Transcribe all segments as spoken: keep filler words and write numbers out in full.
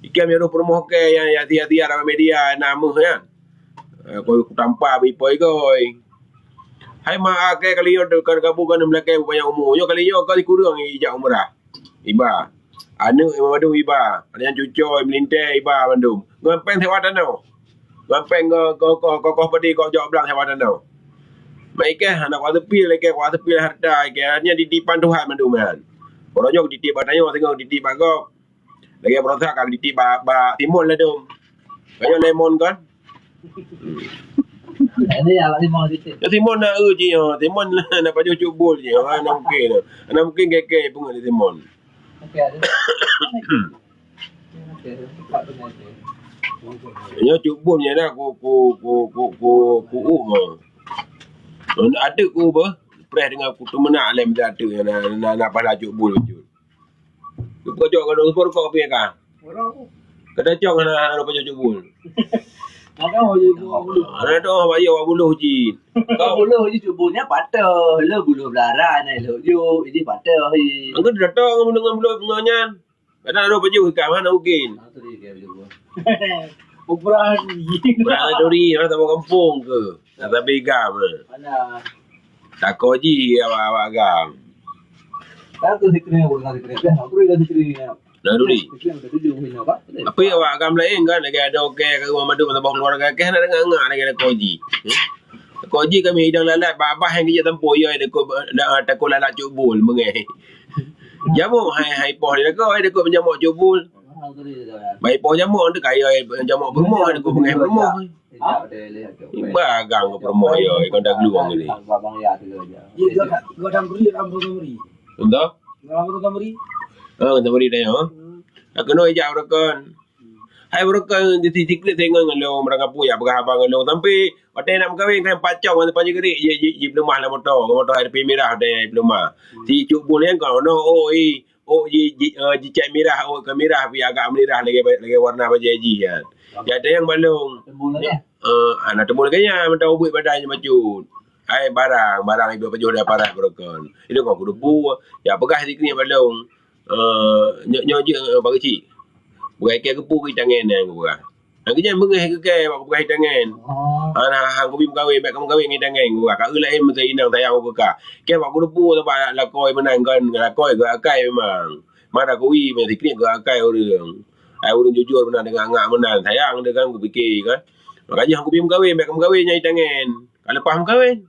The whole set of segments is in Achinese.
Ikei meunyoe peurumoh kei nyang, nyang sia-sia dalam media na meuh nyan. Eh, koi kutampa bipoi koi. Hai ma akei kali nyoe teuka gabung keu meulakei bubaya umu. Nyoe kali nyoe kali kureueng ijak umrah. Iba. Aneuk mandum iba. Ada nyang cucoe, meulintèe iba mandum. Ngon péng sewa tanoh. Ngon péng ngon kokoh, kokoh padé kok jok blang sewa tanoh. Mak ikei hana kuasa pil, ikei kuasa pil harta, ikei nyan didipan Tuhan mandum nyan. Uroe nyoe dididik bak tanyoe, singoh dididik bak gob. Lagèe baroesa ka didik bak, bak Simon ladôm. Ka nyoe lemon kan? Jadi awak Simon titik. Ya, Simon na eu jih, ha. Simon na pajoh cut bul jih, ha. Hana mungkin. Hana mungkin keke peungeut lé Simon. Okey, ada. Okey, cepat tu, okey. Nyoe cut bul nyan na ku, ku, ku, ku, ku, ku, ku, ma. Ateuk ku beuh, preh deungon ku teumeunak lé meuda ateuk nyan na, na, na pala cut bul bacut. Geupeucok keu dong sipor kok piye ka? Kata cong hana, hana peucok cut bul. Hana doh, hana doh, bayo awak buluh jih. Kau buluh jih cut bul nyan patah, le buluh belara na lhok juk, jih patah jih. Engkau datang dengan buluh bunga nyan. Kadang ada baju ikan mana mungkin. Berani. Berani duri, orang tak kampung ke? Nak tapi gam. Mana? Tako ji awak-awak gam. Kan tu sikri, orang sikri. Dah, aku dah sikri. Dah duri. Sikri dah tujuh punya, Pak. Tapi awak gam lain kan, lagi ada okey, ke rumah madu, masa keluarga, ke nak dengar-dengar lagi ada koji. Hmm? Koji kami hidang lalat, babah yang kerja tempoh, ya, ada ko, ada tako lalat cut bul, mengeh. Jamok hai, hai poh dia ko, ada ko jamok cut bul. Bai poh jamok tu kaya jamok peurumoh, ada ko mengeh peurumoh. Iba gang peurumoh ya, ikon dah geluang ni. Entah? Ha, entah beri dah ya. Aku nak ijak rakan. Hai beureukan di sikrék tengok ngon lôn, meurangkapeue jak peugah haba ngon lôn. Sampai watèe nak meukawen kan pacong, watèe pajeuet geurik, ji, ji, jipeuleumah lam moto, moto H R V mirah watèe jipeuleumah. Si cut bul nyan kon, oh, oh, i, oh, ji, ji, eh, jicèt mirah, oh, keu mirah, pi agak meunirah lagèe, lagèe warna bajèe jih nyan. Jak tanyong bak lôn. Eh, hana teumeu lagèe nyan, mantong ubeut badan nyan bacut. Hai barang, barang iduek pajoh di aparat beureukan. Ilôn kon kuteupeu, jak peugah sikrék bak lôn. Eh, nyoe, nyoe jeuet, eh, Pak Keuchik. Bukai kèe keupeue keu tangen nyan, kupeugah. Lagèe nyan beungèh keu kèe bak kupeugah tangen. Oh. Hana, hana kubi meukawen, bèk kameukawen ngon tangen, kupeugah. Ka eu laén meusé inong sayang keu ka. Kèe bak kuteupeu sabab lakôi meunan kan, lakôi geuakai memang. Mada kuwi meusikrék geuakai ureueng. Ai ureueng jujur meunan, deungon ngak meunan, sayang deh kan, kupike kan. Makajih hana kubi meukawen, bèk kameukawen nyan tangen. Ka leupah meukawen.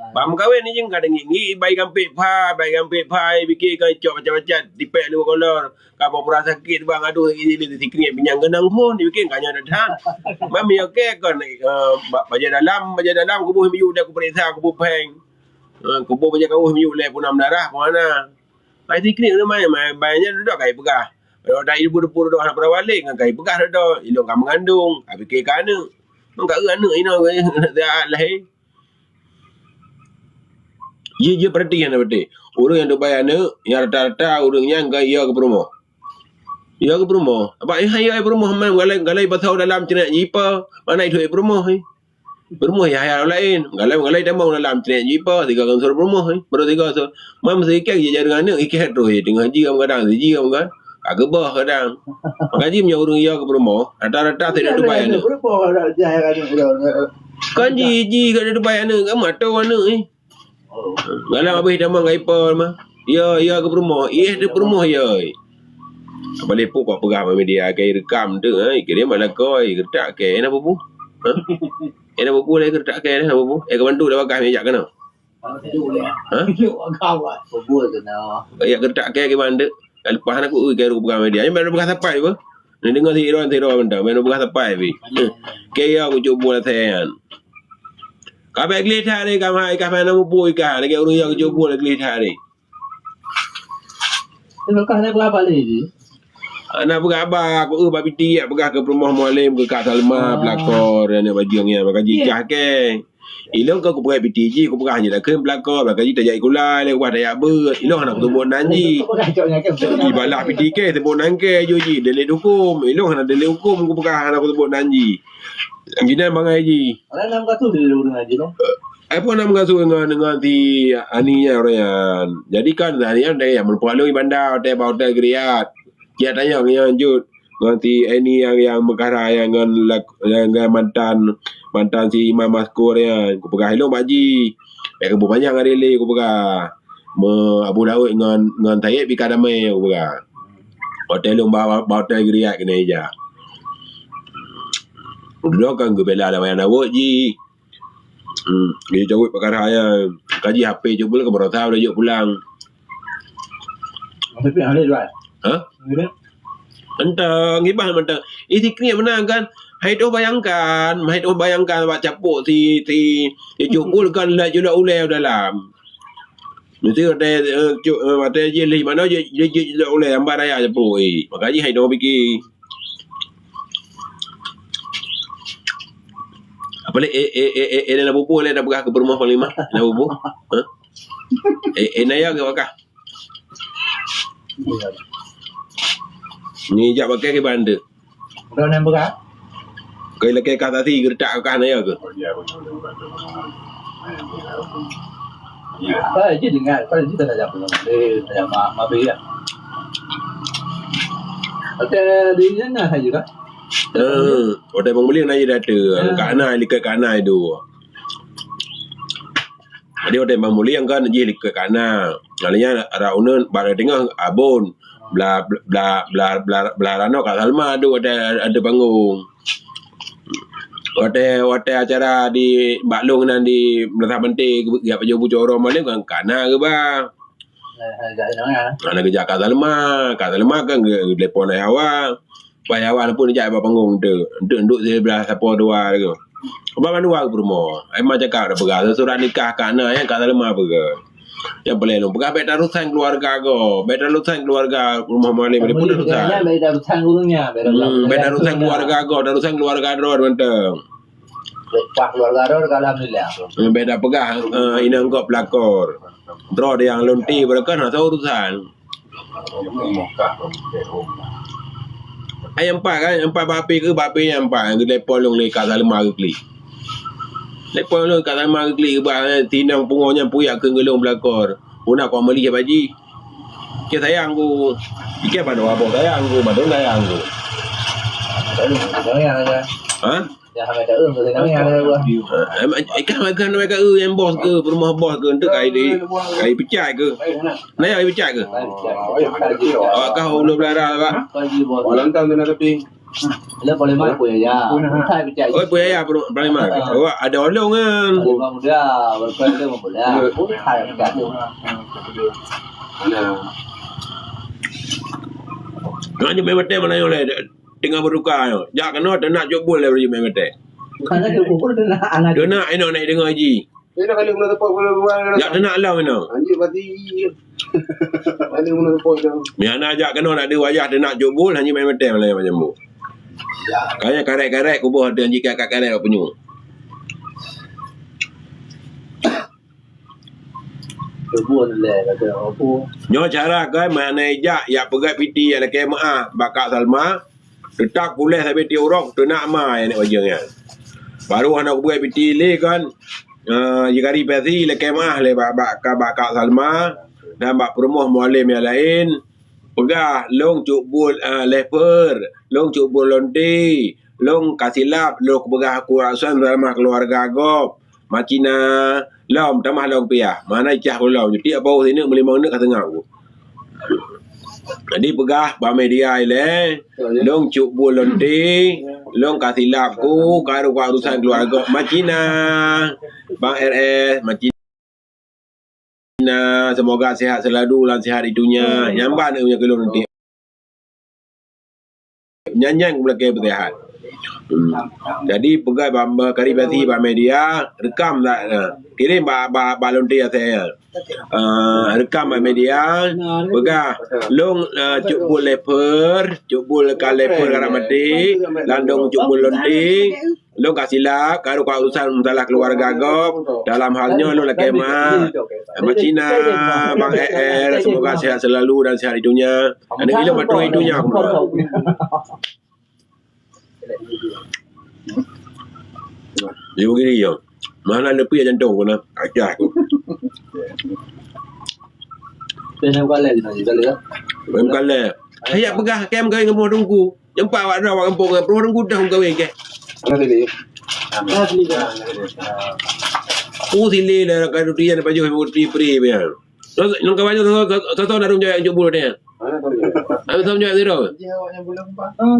Bak meukawen ni jeuet ka deungi-ngi, bai gampék pha, bai gampék pha, bike ka cok macam-macam, tipèk leueh kolor, ka pura-pura sakét bang, adoh, sikrék pinyang keunong phôn, bike ka nyoe that. Mami oke kon, eh, ba-, bajèe dalam, bajèe dalam kuboh miyueb lé kupeuriksa, kuboh phèng. Eh, kuboh bajèe kawöh miyueb lé puna meudarah, puna na. Ai sikrék nyoe mai, mai, bai nyan dudoe kai peugah. Dudoe dai ibu depu dudoe hana peurawa lé, ngon kai peugah dudoe, ilôn ka meungandong, ka pike ka aneuk. Ngon ka eu aneuk inoe, siat lahé. Ji, ji peurati nyan, peurati. Ureueng nyang teubai aneuk, nyang rata-rata ureueng nyan ka iya keu peurumoh. Iya keu peurumoh. Abak iya, iya peurumoh, man galai, galai pasau dalam ceunek jipa, mana itu peurumoh, eh. Peurumoh iya, iya laén. Galai, galai tamong dalam ceunek jipa, tiga kan sur peurumoh, eh. Baru tiga sur. Man meusikek ji jaring aneuk, ikeh troh, eh. Teungoh ji kadang, ji kan. Ka geubah kadang. Maka ji meunyoe ureueng iya keu peurumoh, rata-rata sidroe teubai aneuk. Kan ji, ji ka teubai aneuk, kan meuatô aneuk, eh. Galam abéh tamong ngon ipa mah. Ya, ya keu peurumoh. Iéh teu peurumoh ya. Apa lé puk kok peugah bak media kai rekam tu, ha? Ikirém mak lakoi, geureutak kèe, na bubu? Ha? Eh, na bubu lé geureutak kèe, na bubu? Eh, ka bantu dah bagah mejak keunoe. Ha? Ya geureutak kèe kiban tu. Leupah na ku ui kèe peugah media. Nyan baru peugah sapai apa? Ni deungoe si Iron, si Iron mantong. Baru peugah sapai pi. Kèe ya ku cuba lah saya nyan. Ka bèk gleh that lé, ka hai, ka hai na mupu ikan, lagèe ureueng nyang jubul gleh that lé. Leukah na keulaba lé jih. Ana peugah haba, ku eu bak piti, jak peugah keu peurumoh Mualem, keu Kak Salma, pelakor, aneuk bajeueng nyan, maka jikah kèe. Ilôn ka kupeugah piti jih, kupeugah jih lakèe pelakor, maka jih tajak sikula, lé ubah tajak beuet. Ilôn hana kuseubut nan jih. Ibalah piti kèe, seubut nan kèe, ju jih, deuh lé huköm. Ilôn hana deuh lé huköm, kupeugah hana kuseubut nan jih. Jinan bangai jih. Orang nam ka tu dulu dengan jih, no? Eh, pun nam ka tu dengan, dengan si Ani nyan, orang nyan. Jadi kan, si Ani nyan, dia yang melupa lu di bandar, hotel, hotel Griat. Dia tanya, dia lanjut. ngon si Eni nyang, nyang Meukara nyang ngon lak-, nyang, nyang mantan, mantan si Imam Maskur nyan. Kupeugah ilong bak jih. Bèk keubeue manyang hari lé kupeugah. Me Abu Daud ngon, ngon Said pih ka damé kupeugah. Watèe lôn ba, ba, ba watèe geuriak keunoe ija. Dudoe kan geubela lam ayah Daud jih. Hmm, geujaweueb peukara nyan. Kaji H P jok pulang, keu baroesa udah jok pulang. Tapi ada jual. Hah? Ada. Entah, ngibah mantong. Ih, sikrik meunan kan. Hai toh bayangkan, hai toh bayangkan bak capok si, si, si Jok Bul kan laju lak ulèe dalam. Mesti watèe, eh, cuk, eh, watèe jih lé manoe jih, jih, jih lak ulèe amba raya capok, eh. Maka jih hai toh pike. Apa lé, eh, eh, eh, eh, eh, na bubu lé, na peugah keu peurumoh panglima, na bubu. Hah? Eh, eh, naya ke wakah? Ni jak pakai ke bantu. Udah nang berat? Kau ilakèe ka tadi geuretak kah naya ke? Oh, iya, betul, betul, betul. Iya. Kalau je dengar, kalau je tak ada apa. Eh, tak ada ma-, mabe ya. Oke, di sana saja kan? Eh, otai pembeli na je data. Ah. Ka na, likot ka na itu. Jadi, watèe Imam Mulia kan jih likot ka na. Lalu nyan, arah uneuen, bak teungoh abon. Blah, blah, blah, blah, blah ranoe Kak Salma tu watèe ada panggong. Watèe, watèe acara di bak lôn nan di Meunasah Panté, geujak pajoh bucoro malam kan ka na geuba. Hai, hai, jak inong, ya. Hana geujak Kak Salma. Kak Salma kan ge-, geutelepon ayah Hawa. Pas ayah Hawa telepon jak bak panggong tu. Untuk, untuk siblah sapo dua tu. Bak mandua peurumoh. Ai ma cakap dah peugah. Surat nikah ka na, ya, Kak Salma peugah. Nyang paléng lôn peugah, bèk tarusan keuluwarga gob. Bèk tarusan keuluwarga rumoh Mualem. Bèk tarusan. Bèk tarusan ureueng nyan, bèk tarusan. Hmm, bèk tarusan keuluwarga gob, tarusan keuluwarga droe mantong. Leupah keuluwarga droe ka alhamdulillah. Eh, bèk tapeugah, eh, inong gob pelakor. Droe nyang lonte beureukat hana urusan. Ai empat kan, empat bak api ke, bak api nyang empat, nyang geutelepon lôn lé Kak Salma geuklik. Telepon lôn Kak Salma geuklik, bak, eh, tinong pungo nyan puyak keu geulong pelakor. Puna kok meuli bak jih. Ke sayang ku. Ike bandum abang sayang ku, bandum sayang ku. Sayang aja. Ha? Ya, hana taeu, hana taeu, hana taeu. Eh, em, ikan makan mereka, eh, yang bos ke, peurumoh bos ke, untuk kai di, kai pecah ke. Nah, ya, kai pecah ke? Awak kah ulo belara, Pak? Malam tahun tu nak tepi. Lah, boleh mai pun ya. Kai pecah. Oh, pun ya, pun, paling mah. Awak ada olong kan? Ada muda, berkuat ada muda. Pun kai pecah tu. Nah. Kan je memang tema lain oleh. Teungoh beuduka nyoe. Jak keunoe teunak Jok Bul lé beureujeuet mé maté. Bukan Jok Bul, teunak anak. Teunak inoe naik deungoe haji. Inoe kali meunan teupok bulan luar. Jak teunak lom inoe. Anjing mati. Kali meunan teupok dah. Meuhana jak keunoe nak deuh wajah teunak Jok Bul, anjing mé maté malam macam bu. Kaya karek-karek kuboh ada anjing kakak karek punyueng. Nyoe cara kan, meuhana ijak, yak peugah piti, yak lakèe meu'ah bak Kak Salma, teutap kuleh sabe tiep uroe, teunak ma yak nèk bajeueng nyan. Baru hana kupeugah piti lé kan, eh, jikari pasi lakèe meu'ah lé bak, bak, ka, bak Kak Salma, dan bak peurumoh Mualem nyang laén, peugah, "Lôn Cut Bul, eh, Leper, lôn Cut Bul Lonte, lôn ka silap, lôn kupeugah aku Rasan beurama keuluwarga gob." Macina lom, tamah lom piah. Mana icah ku lom. Jadi, apa sineuk meulimong neuk ka seungab ku. Jadi, peugah bak media ilèe, "Lôn Cut Bul Lonte, lôn ka silap ku, ka rôh bak urusan keuluwarga." Macina, Bang R S, Macina, semoga sehat selalu dan sehat di dunia. Nyang ban nyang keulôn nanti. Nyan-nyan meulakèe peusehat. Hmm. Jadi, peugah bak, bak kari basi bak media, rekam dah, eh, kirim bak, bak, bak lonte asèe. Eh, rekam bak media, peugah, "Lôn, eh, Cut Bul Leper, Cut Bul ka Leper ka maté, dan lôn Cut Bul Lonte, lôn ka silap, ka rôh bak urusan masalah keuluwarga gob, dalam hal nyoe lôn lakèe ma, Macina, Bang R R, semoga sehat selalu dan sehat di dunia." Aneuk ilôn batrok itu nya aku. Dia begini ya. Mana ada pia jantung kena. Acah tu. Dia nak balik lagi, balik ya. Bukan balik. Hai jak peugah, kém kawin ngon peurumoh teungku. Nyang pat awak droe awak gampông, peurumoh teungku dah kawin keh. Peurumoh silé dah ka duti nyan pajoh putri pri pian. Nyoe kawan nyoe soe, soe, soe, soe na dong jaweueb nyoe buleuen nyan. Hana soe jaweueb sidroe. Jih awak nyoe buleuen.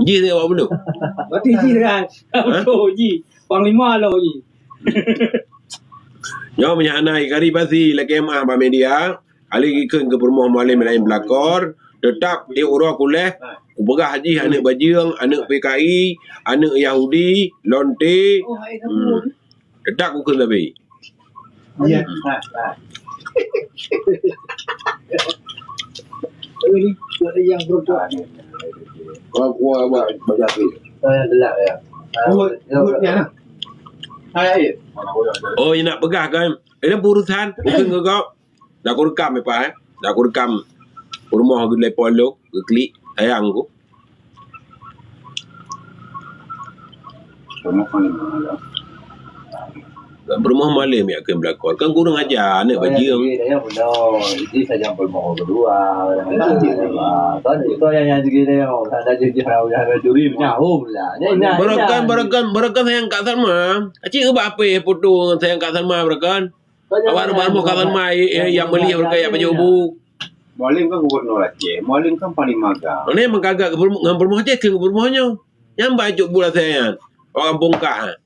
Jih awak buleuen. Berarti jih kan. Hah? Jih. Panglima lah jih. Nyoe meunyo hana ikari pasi lakée meuah bak media, ali geukheun keu peurumoh Mualem laén beulakor, teutap di uroe kuleh, kupeugah jih aneuëk bajeueng, aneuëk P K I, aneuëk Yahudi, lonte. Hmm. Teutap kukheun sabe. Ya. Ini buat yang berbuat. Kuah, kuah, buat, buat jatuh. Oh, yang gelap ya. Oh, buat yang. Hai, hai. Oh, nak peugah kan? Ini urusan, bukan gegap. Dah aku rekam, eh, Pak, eh. Dah aku rekam. Peurumoh geutelepon lôn, geuklik, sayang ku. Peurumoh Mualem ya keu beulakor. Kan kurang aja, aneuëk bajeueng. Barokan, barokan, barokan sayang Kak Salma. Acik ubah apa foto sayang Kak Salma barokan? Awak rumah-rumah kawan mai, eh, yang beli orang kaya baju bu. Mualem kan gubernur Aceh, Mualem kan paling magang. Mana yang menggagak ke perum-, dengan perumahan Aceh ke perumahannya? Yang bajuk bola saya. Orang bongkar.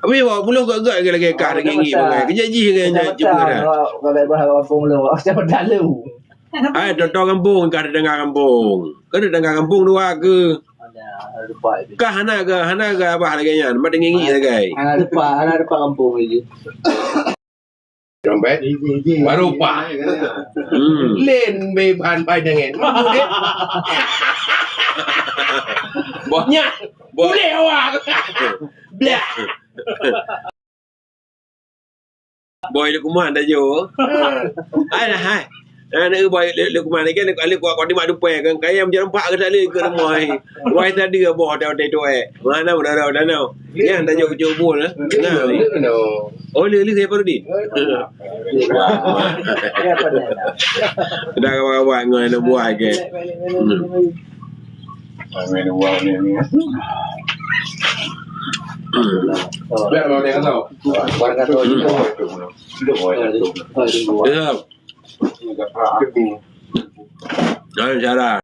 Tapi awak puluh gagak lagi, lagi kah lagi gigi bangai. Kejak jih dengan jaju dah. Kalau bah orang pun lu, macam dalu. Hai, contoh kampung, kah dengar kampung. Kah dengar kampung dua ke? Kah hana ke, hana ke abah lagi nyan, mat ngingi lagi. Hana depan, hana depan kampung lagi. Dompet? Baru pak. Hmm. Len be bahan pai dengan. Boh. Nyak. Boh. Boleh awak. Blah. Boy Lukman dah jauh. Hai lah, hai. Nah, nak boy Lukman ni kan, kalau kuat, kuat di mak dupai kan. Kaya macam nampak ke tak boleh ke rumah ni. Wai tadi ke boh dah, dah tu, eh. Mana dah, dah, dah, dah. Yang dah jauh, jauh bol, eh. Nah, ni. Oh, lé, lé, saya baru ni. Dah kawan-kawan dengan anak buah ke. Hmm. Biar lo dia tahu. Warga tu. Ya. Jangan salah.